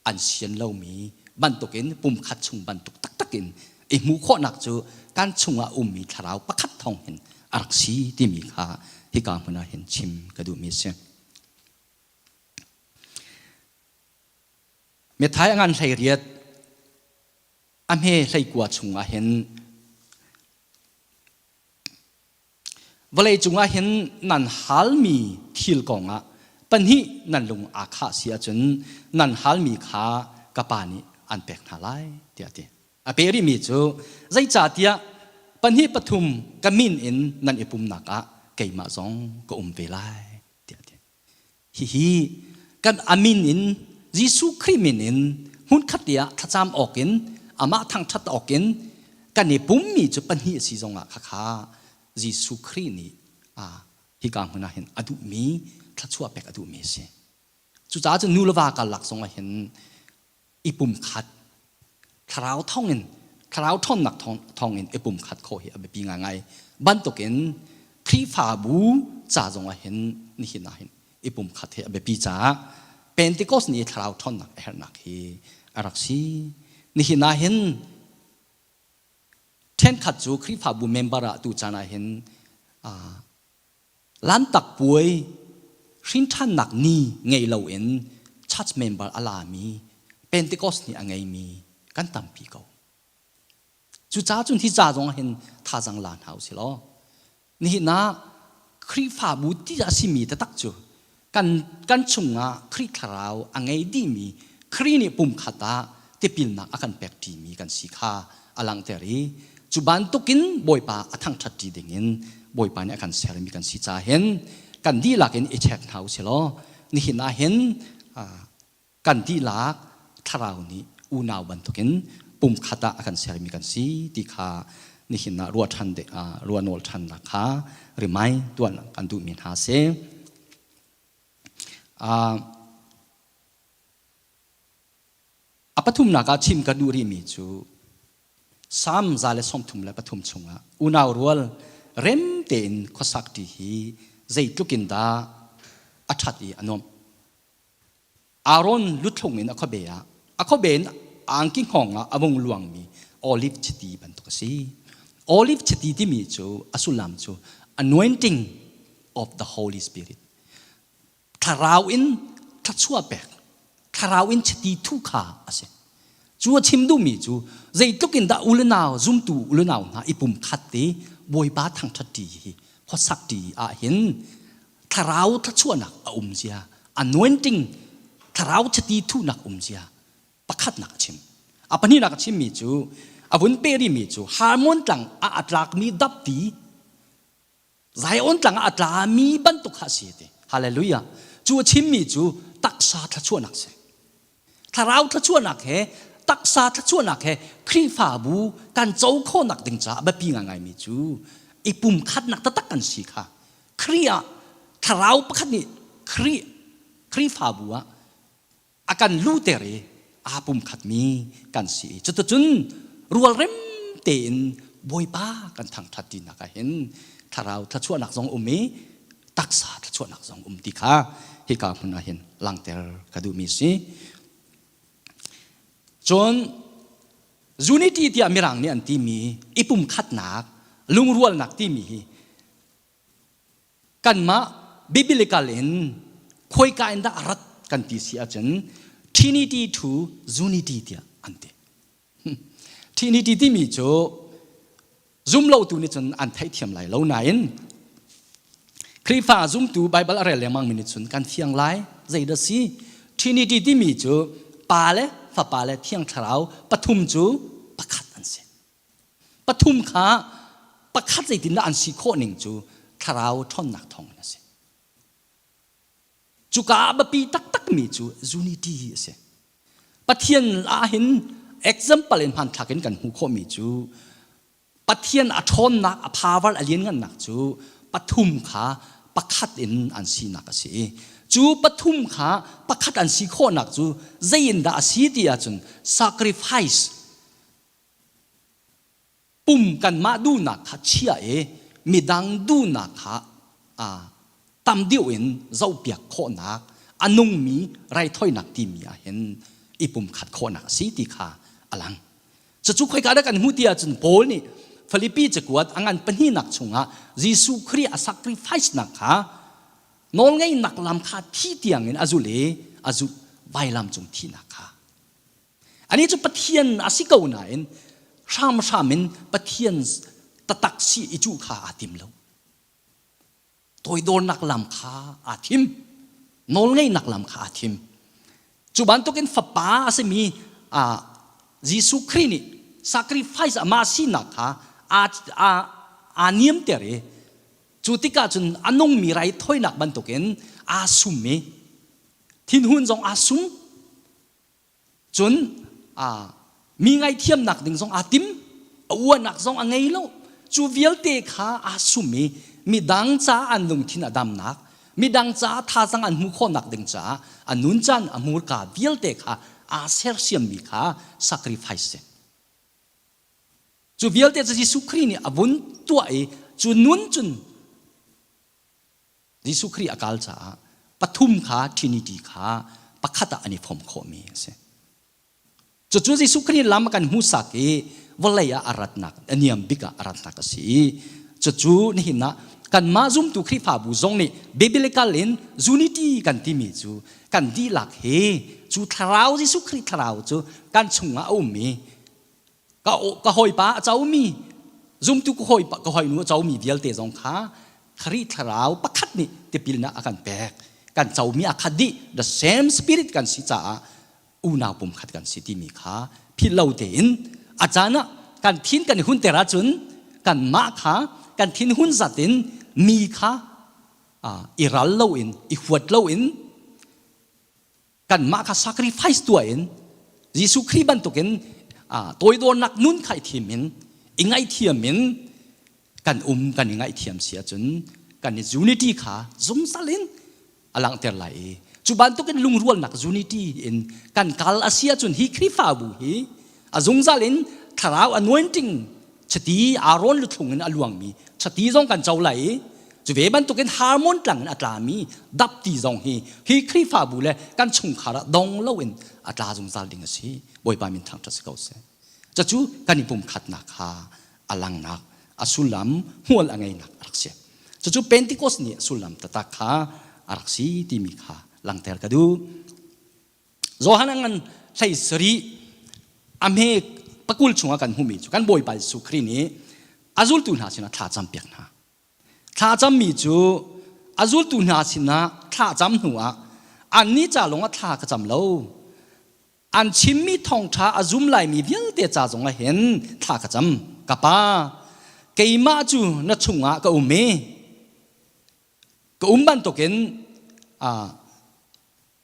an sian lomi bantukin pumkhat chung bantuk taktak in i hmuh khawhnak cu kan chungah ummi thlarau pakhat thawng hin a rak si timi kha hika hmun ah hin chim ka duhmi a si. Methai a ngan 18 a hme 19 chungah hin vawlei cungah hin nan halmi thil kongah pahnih nan lung aa khah si ahcun nan halmi kha ka pa nih an pek hna lai tiah a ti. A pe rihmi cu zeicahtiah pahnih pathum ka min in nan i pumnak ah keimah zong ka um ve lai tiah a ti. Hihi kan a min in Jesuh Khrih min in hmunkhat te ah thlacam awk in amah thangṭhat awk in kan i pummi cu pahnih a si zongah khakha Jesuh Khrih nih hika hmun ah hin a duhmi thluachuah pek a duhmi a si. Cucaah cun nu le va karlak zongah hin i pumkhat thlarau thawngin thlarau ṭhawnnak thawngin i pumkhat khawh hi a biapi ngaingai bantukin Khrihfabu ca zongah hin nihin ah hin i pumkhat hi a biapi caah Pentecost ni thlarau ṭhawnnak a herhnak hi a rak si. Nihin ah hin ṭhenkhat cu Khrihfabu member ah tu caan ah hin Lanhtak puai hrinṭhannak ni ngei loin church member a lami Pentecost ni a ngeimi kan tampi ko. Cucaah cun hi ca zong hin thazang la hna usih law nihin ah Khrihfabu ti a simi taktak cu kan kan chungah Khrih thlarau a ngei dihmi Khrih nih pumkhat ah tipilnak a kan pek ṭimi kan si kha a langhter i cu bantukin Bawipa a thangṭhat ṭi dingin Bawipa nih a kan sermi kan si caah hin kan dihlak in i check hna usih law nihin ah hin kan dihlak thlarau nih unau bantukin pumkhat ah a kan sermi kan si ti kha nihin ah ruah ṭhan ruah nawl ṭhannak kha remind tuah kan duhmi hna a si. A pathumnak ah chim ka duh rihmi cu Salm 133 chungah unau rual rem tein khuasak ṭi hi zeitluk in dah a ṭhat i a nuamh. Aaron luthlung in a khuabe ah a khuabe in angki hngawng ah a vung luangmi olive chiti bantuk a si. Olive chiti timi cu a sullam cu anointing of the Holy Spirit. Thlarau in thluachuah pek, thlarau in chiti thuh kha a si. Cu a chim duhmi cu zeitluk in dah u le nau zumtu u le nau hna i pum khat i Bawipa thangṭhat ṭi hi khuasak ṭi ah hin thlarau thluachuahnak a um zia, anointing thlarau chiti thuhnak um zia pakhatnak a chim. A pahnihnak a chimmi cu a vun pe rihmi cu Harmon tlang ah a tlakmi dapti Zion tlang ah a tlami bantuk kha a si ti. Hallelujah. Cu a chimmi cu taksa thluachuahnak si. Thlarau thluachuahnak he taksa thluachuahnak he Khrihfabu kan co khawhnak ding caah biapi ngaingaimi cu i pumkhatnak taktak kan si kha Khrih ah thlarau pakhat nih Khrih Khrihfabu ah a kan luhter i aa pumkhatmi kan si i cuticun rualrem tein Bawipa kan thangṭhat tinak ah hin thlarau thluachuahnak zong um i taksa thluachuahnak zong um ti kha hika hmun ah hin langhter ka duhmi si. Cun unity tiah Mirang nih an timi i pumkhatnak lungrualnak timi hi Kanmah biblical in khoika in dah a rat kan ti si ahcun Trinity to Unity tiah an ti. Trinity timi cu zumlotu nih cun an theihthiam lai lo nain Khrihfa zumtu Bible a rel lengmang mi nih cun kan fiang lai zeidah si Trinity timi cu Pa le Fapa le Thiang Thlarau pathum cu pakhat an si. Pathum kha pakhat zeitindah an si khawh ning cu thlarau ṭhawnnak thawngin a si. Cuka ah biapi taktakmi cu unity a si. Pathian ah hin example in hmanthlak in kan hmuh khawhmi cu Pathian a ṭhawnnak, a power a lianngannak cu pathum kha pakhat in an sinak a si. Cu pathum kha pakhat an si khawhnak cu zei in dah a si ti ahcun sacrifice Pum kanmah duhnak kha chia i midang duhnak kha tam deuh in zohpiak khawhnak a nungmi raithawinak timi ah hin i pumkhat khawhnak a si ti kha a lang. Cucu khoika dah kan hmuh ti ahcun Paul nih Filipi cakuat a ngan pahnihnak chungah Jesuh Khrih a sacrifice nak kha nawlngeihnak lam kha thi tiangin a zulh i a zulh vailam cung thihnak kha Anih cu Pathian a si ko nain hramhram in Pathian tatak si i cuh kha aa tim lo. Toidornak lam kha aa thim. Nawlngeihnak lam kha aa thim. Cu bantukin fapa a simi Jesuh Khrih nih Sacrifice amah sinak kha aa aa aa niamter i cu tikah cun a nungmi raithawinak bantukin aa sum i thinhun zong aa sum. Cun mi ngaihthiamnak ding zong aa tim, a uahnak zong a ngei lo. Cu vialte kha aa sum i midang caah an lungthin a damnak, midang caah thazang an hmuh khawhnak ding caah a nuncan a hmurka vialte kha aa sersiammi kha sacrifice si. Cu vialte cu Jesuh Khrih nih a vun tuah i cu nun cun Jesuh Khrih a kal caah pathum kha Trinity kha pakhat ah an i fom khawhmi a si. Cucu Jesuh Khrih lam a kan hmuhsak i vawlei ah a ratnak, a niam bik ah a ratnak a si i cucu nihin ah kanmah zumtu Khrihfabu zong nih biblical in unity kan timi cu kan dihlak hi cu thlarau Jesuh Khrih thlarau cu kan chungah a um i ka ka hawipa a comi zumtu ka hawipa ka hawinu a comi vialte zong kha Khrih thlarau pakhat nih tipilnak a kan pek kan comi a khat dih the same spirit kan si caah unau pumkhat kan si timi kha philh lo tein a caan ah kan thin kan i hunter ahcun kanmah kha kan thin hun zat in mi kha i ral loin i huat loin kanmah kha sacrifice tuah in Jesuh Khrih bantukin toidornak nun kha i thim in i ngaihthiam in kan um kan i ngaihthiam si ahcun kan i unity kha zungzal in a langhter lai i cu bantukin lungrualnak unity in kan kal a si ahcun hi Khrihfabu hi a zungzal in thlarau anointing chiti Aaron luthlung in a luangmi chiti zong kan co lai i cu ve bantukin Harmon tlang in a tlami dapti zong hi hi Khrihfabu le kan chungkhar ah dong loin a tla zungzal ding a si. Bawipa min thangṭhat si ko seh. Cucu kan i pumkhatnak kha a langnak a sullam hmual a ngeinak a rak si. Cucu Pentecost ni a sullam taktak kha a rak si timi kha langter ka duh. Johan a ngan hlei sarih a hme pakul chungah kan hmuhmi cu kan Bawipa Jesuh Khrih nih a zultu hna sinah thla campiak hna. Thla cammi cu a zultu hna sinah thla cam hnuah annih ca lawngah thla ka cam lo. An chimmi thawngṭha a zum laimi vialte ca zongah hin thla ka cam. Ka Pa, keimah cu na chungah ka um i ka um bantukin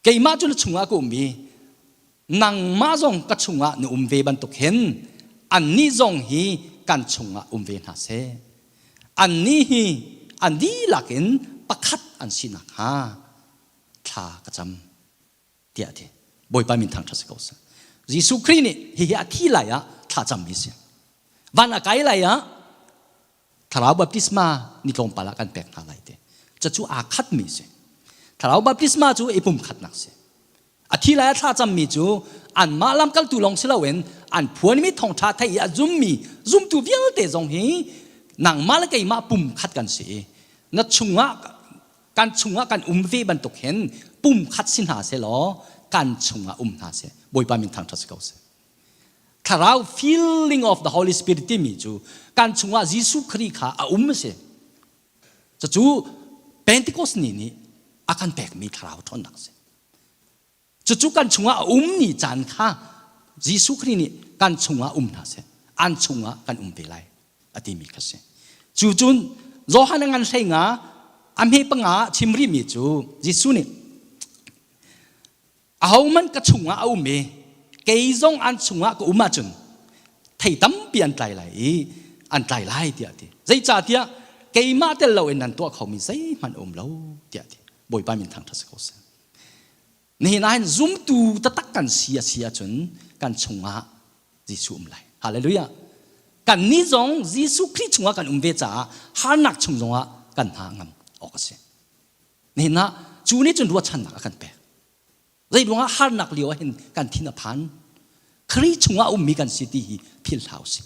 keimah cu na chungah ka um i nangmah zong ka chungah na um ve bantuk hin annih zong hi kan chungah um ve hna seh. Annih hi an dihlak in pakhat an si nakhnga thla ka cam tiah a ti. Bawipa min thangṭhat si ko seh. Jesuh Khrih nih hihi a thi lai ah thla cammi a si. Van a kai lai ah Thlarau baptisma ni tlawmpal ah kan pek hna lai te. Cucu aa khatmi si. Thlarau baptisma cu i pumkhatnak si. A thi lai a thla cammi cu anmah lamkaltu lawng si loin an phuanmi thawngṭha thei i a zummi zumtu vialte zong hi nangmah le keimah pumkhat kan si i na chungah kan chungah kan um ve bantuk hin pumkhat si hna seh law kan chungah um hna seh. Bawipa min thangṭhat si ko seh. Thlarau filling of the Holy Spirit timi cu kan chungah Jesuh Khrih kha a um a si. Cucu Pentecost ni nih a kan pekmi thlarau ṭhawnnak a si. Cucu kan chungah a um ni caan kha Jesuh Khrih nih kan chungah um hna seh, an chungah kan um ve lai a timi kha si. Cu cun Johan a ngan hlei nga a hme panga chim rihmi cu Jesuh nih Ahohmanh ka chungah a um i kei zong an chungah ka um ahcun thei tampi an tlai lai i an tlai lai tiah a ti. Zeicahtiah keimah tel loin nan tuah khomi zeihmanh a um lo tiah a ti. Bawipa min thangṭhat si ko seh. Nihin ah hin zumtu taktak kan si a si ahcun kan chungah Jesuh um lai. Hallelujah. Kannih zong Jesuh Khrih chungah kan um ve caah harnak chung zongah kan hna ngam awk a si. Nihin ah cu nih cun ruahchannak a kan pek. Zei ruangah harnak lio ah hin kan thin a phan. Khrih chungah ummi kan si ti hi philh hlah usih.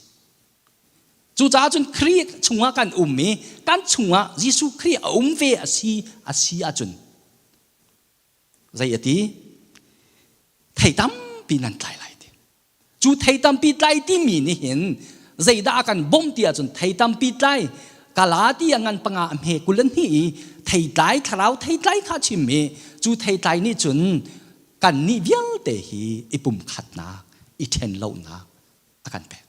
Cucaah cun Khrih chungah kan um i kan chungah Jesuh Khrih a um ve a si a si ahcun zei a ti? Thei tampi nan tlai lai ti. Cu thei tampi tlai timi nih hin zeidah a kan bawmh ti ahcun thei tampi tlai Galati a ngan panga a hme kul an hnih i theitlai thlarau theitlai kha chim i cu theitlai nih cun kannih vialte hi i pumkhatnak i ṭhen lonak a kan pek.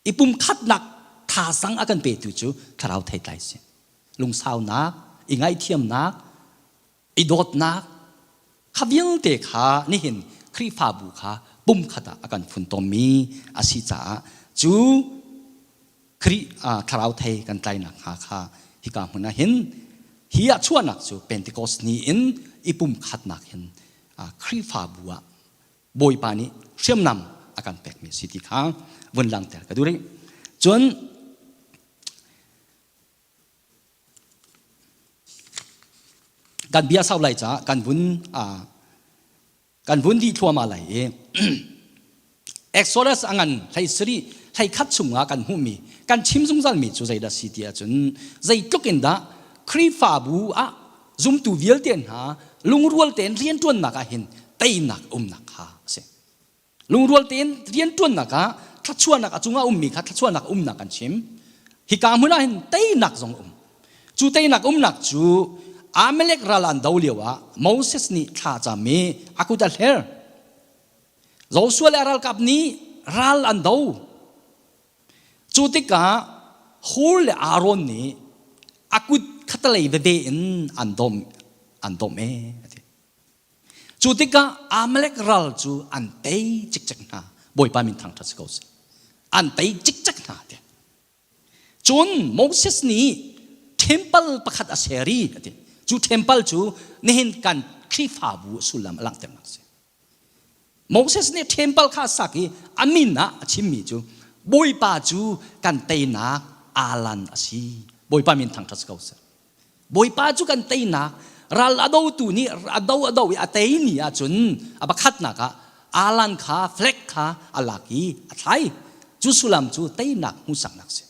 I pumkhatnak thazang a kan petu cu thlarau theitlai si. Lungsaunak, i ngaihthiamnak, i dawtnak kha vialte kha nihin Khrihfabu kha pumkhat ah a kan funtommi a si caah cu Khrih thlarau thei kan tlainak hnga kha hika hmun ah hin hi ah chuahnak cu Pentecost ni in i pumkhatnak hin Khrihfabu ah Bawipa nih hriamnam a kan pekmi si ti kha vun langhter ka duh rih. Cun kan bia sau lai caah kan vun kan vun dih thluahmah lai i Exodus a ngan hlei sarih hlei khat chungah kan hmuhmi kan chim zungzalmi cu zeidah si ti ahcun zeitluk in dah Khrihfabu ah zumtu vialte hna lungrual tein rianṭuannak ah hin teinak umnak kha a si. Lungrual tein rianṭuannak ah thluachuahnak a cungah ummi kha thluachuahnak umnak kan chim. Hika hmun ah hin teinak zong um. Cu teinak umnak cu Amalek ral an do lio ah Moses nih thla cam i a kut a hler. Joshua le a ralkap nih ral an do. Cu tikah Hur le Aaron nih a kut khatalei veve in an dom an dom e a ti. Cu tikah Amalek ral cu an tei cikcek hna. Bawipa min thangṭhat si ko seh. An tei cikcek hna ti. Cun Moses nih temple pakhat a ser i a ti. Cu temple cu nihin kan Khrihfabu sullam a langhternak a si. Moses nih temple kha a sak i a min ah a chimmi cu Bawipa cu kan teinak alan a si. Bawipa min thangṭhat si ko seh. Bawipa cu kan teinak ral a dotu nih a do a do i a tei ni ahcun a pakhatnak ah alan kha flag kha a lak i a thlai. Cu sullam cu teinak hmuhsaknak a si.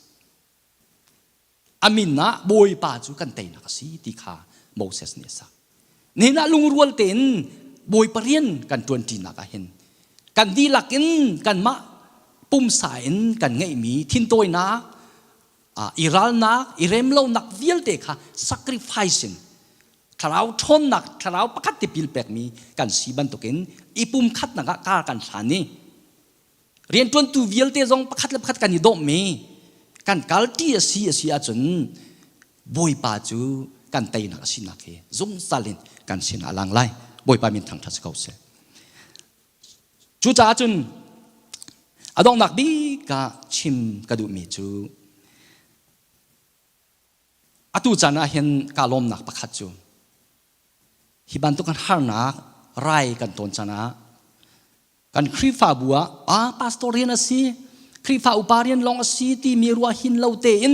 A min ah Bawipa cu kan teinak a si ti kha Moses nih a sak. Nihin ah lungrual tein Bawipa rian kan ṭuanṭinak ah hin kan dihlak in kanmah pumsa in kan ngeihmi thintawinak, i ralnak, i remlonak vialte kha sacrifice in thlarau ṭhawnnak, thlarau pakhat tipil pekmi kan si bantukin i pumkhatnak ah kar kan hlan i rianṭuantu vialte zong pakhat le pakhat kan i dawhmi kan kalṭi a si a si ahcun Bawipa cu kan teinak a sinak hi zungzal in kan sinah a lang lai. Bawipa min thangṭhat si ko seh. Cucaah cun a donghnak bik ah chim ka duhmi cu atu caan ah hin kaa lawmnak pakhat cu hi bantuk kan harnak rai kan tawn caan ah kan Khrihfabu ah ah pastor rian a si Khrihfa upa rian lawng a si timi ruah hin lo tein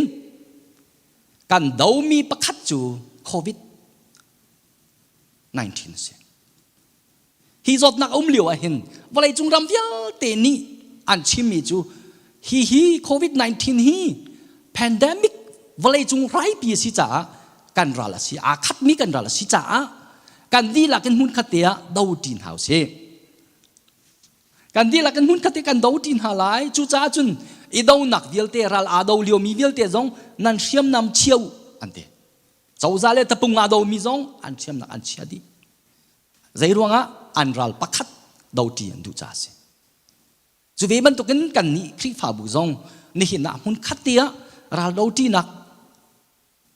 kan domi pakhat cu COVID 19 a si. Hi zawtnak a um lio ah hin vawleicung ram vialte nih an chimmi cu hi hi COVID-19 hi pandemic vawleicung raipi a si caah kan ral a si aa khatmi kan ral a si caah kan dihlak in hmunkhat te ah do ṭi hna usih. Kan dihlak in hmunkhat te kan do ṭi hna lai. Cucaah cun i donak vialte ral aa do liomi vialte zong nan hriamnam chia u an ti. Cozah le tapung aa domi zong an hriamnak an chia dih. Zeiruangah an ral pakhat doṭi an duh caah a si. Cu ve bantukin kannih Khrihfabu zong nihin ah hmunkhat te ah ral doṭinak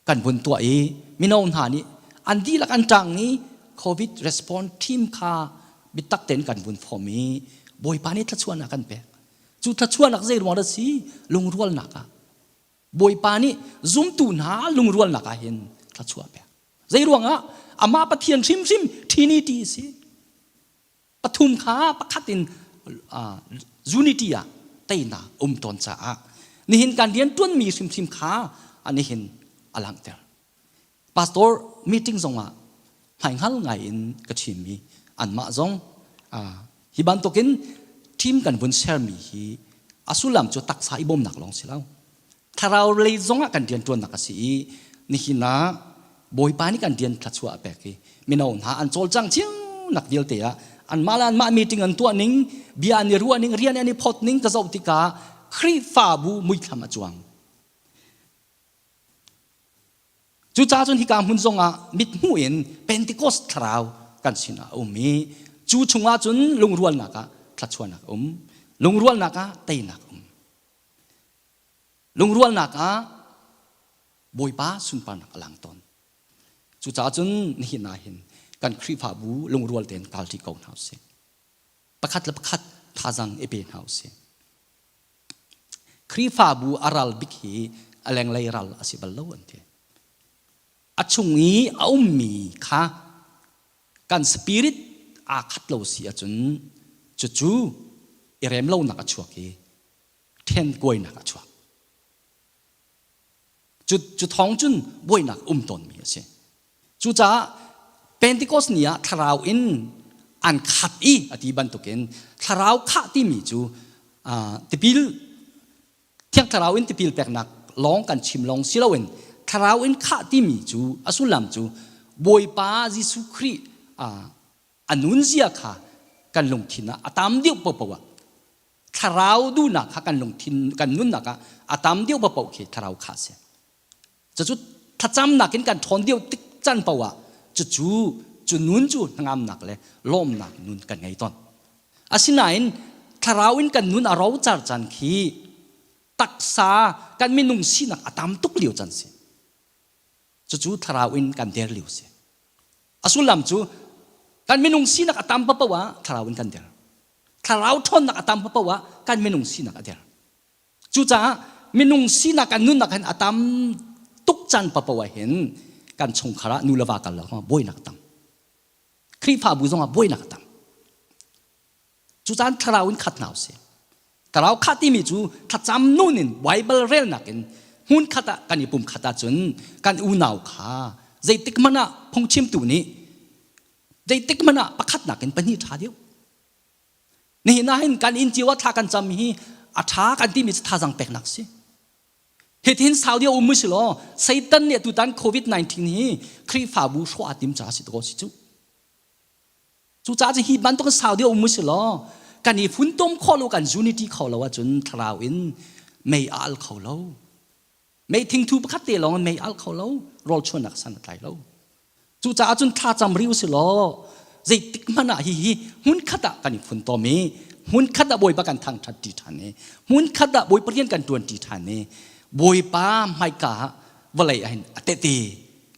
kan vun tuah i mino hna nih an dihlak an ṭang i COVID response team kha biatak tein kan vun form i Bawipa nih thluachuahnak kan pek. Cu thluachuahnak zei ruang dah si? Lungrualnak ah. Bawipa nih zumtu hna lungrualnak ah hin thluachuah pek. Zeiruangah amah Pathian hrimhrim Trinity a si. Pathum kha pakhat in uh, unity ah teinak um tawn caah nihin kan rian ṭuanmi hrimhrim kha nihin a langhter. Pastor meeting zongah hmaihngal ngai in ka chimmi anmah zong uh, hi bantukin team kan vun sermi hi a sullam cu taksa i bawmnak lawng si lo. Thlarau lei zongah kan rianṭuannak a si i nihin ah Bawipa nih kan rian thluachuah a pek i mino hna an cawlcang cio nak vialte ah anmah le anmah meeting an tuah ning bia an i ruah ning rian an i phawt ning ka zoh tikah Khrihfabu muithlam a cuang. Cucaah cun hika hmun zongah mithmuh in Pentecost thlarau kan sinah a um i cu chungah cun lungrualnak ah thluachuahnak a um lungrualnak ah teinak a um. Lungrualnak ah Bawipa sunparnak a lang tawn. Cucaah cun nihin ah hin kan Khrihfabu lungrual tein kalṭi ko hna usih. Pakhat le pakhat thazaang i pe hna usih. Khrihfabu a ral bik hi a lenglei ral a si bal lo an ti. A chung i a ummi kha kan spirit aa khat lo si ahcun cucu i rem lonak a chuak i ṭhen kuainak a chuak. Cu, cu thawng cun buainak um tawnmi a si. Cucaah Pentecost ni ah thlarau in an khat i a ti bantukin thlarau khah timi cu tipil thiang thlarau in tipil peknak lawng kan chim lawng si loin thlarau in khah timi cu a sullam cu Bawipa Jesuh Khrih a nunzia kha kan lungthin ah a tam deuh paohpaoh ah thlarau duhnak kha kan lungthin kan nunnak ah a tam deuh paohpaoh khi thlarau kha a si. Cucu thlacamnak in kan ṭhawn deuh tik can paoh ah cucu cu nun cu hnangamnak le lawmnak nun kan ngei tawn. Asinain thlarau in kan nun a rocar caan khi taksa kan minung sinak a tam tuk lio caan si. Cucu thlarau in kan der lio si. A sullam cu kan minung sinak a tam paoh ah thlarau in kan der. Thlarau ṭhawnnak a tam paoh ah kan minung sinak a der. Cucaah minung sinak kan nunnak hin a tam tuk caan paoh ah hin kan chungkhar ah nu le va kal lo buainak a tam. Khrihfabu zong ah buainak a tam. Cucaah thlarau in khat hna usih. Thlarau khat timi cu thlacam nun in Bible relnak in hmun khat ah kan i pum khat ahcun kan unau kha zeitik hmanh ah phungchimtu nih zeitik hmanh ah pakhatnak in pahnih ṭha deuh. Nihin ah hin kan inn cio ah thla kan cam hi a ṭha kan timi cu thazaang peknak si. Hitin Saudi um si law Satan nih tutan COVID-19 hi Khrihfabu hrawh a tim caah si ko si cu. Cucaah cu hi bantuk Saudi um si law kan i funtom khawh lo kan unity kho lo ahcun thlarau in mei a al kho lo. Mei thingthu pakhat te lawng in mei al kho lo, rawl chuannak san a tlai lo. Cucaah cun thlacam ri usih law zeitik hmanh ah hihi hmunkhat ah kan i funtom i hmunkhat ah Bawipa kan thangṭhat ṭi ṭhan i hmunkhat ah Bawipa rian kan ṭuan ṭi ṭhan i Bawipa hmaika ah vawlei ah hin a tehte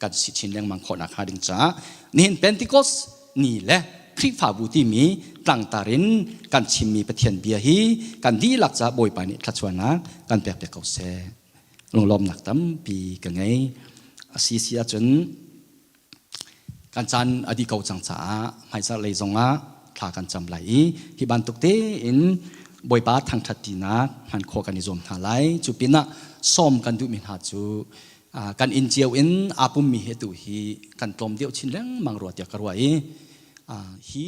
kan si chin lengmang khawh nakhnga ding caah nihin Pentecost ni le Khrihfabu timi tlangtar in kan chimmi Pathian bia hi kan dihlak caah Bawipa nih thluachuahnak kan pek piak ko seh. Lunglawmnak tampi ka ngei. A si si ahcun kan caan a dih ko cang caah hmaizarh lei zongah thla kan cam lai i hi bantuk tein Bawipa thangṭhat tinak hman khawh kan i zuam hna lai. Cu pinah sawm kan duhmi hna cu kan inn cio in aa pummi he tu hi kan tlawm deuh chin lengmang rua tiah ka ruah i hi.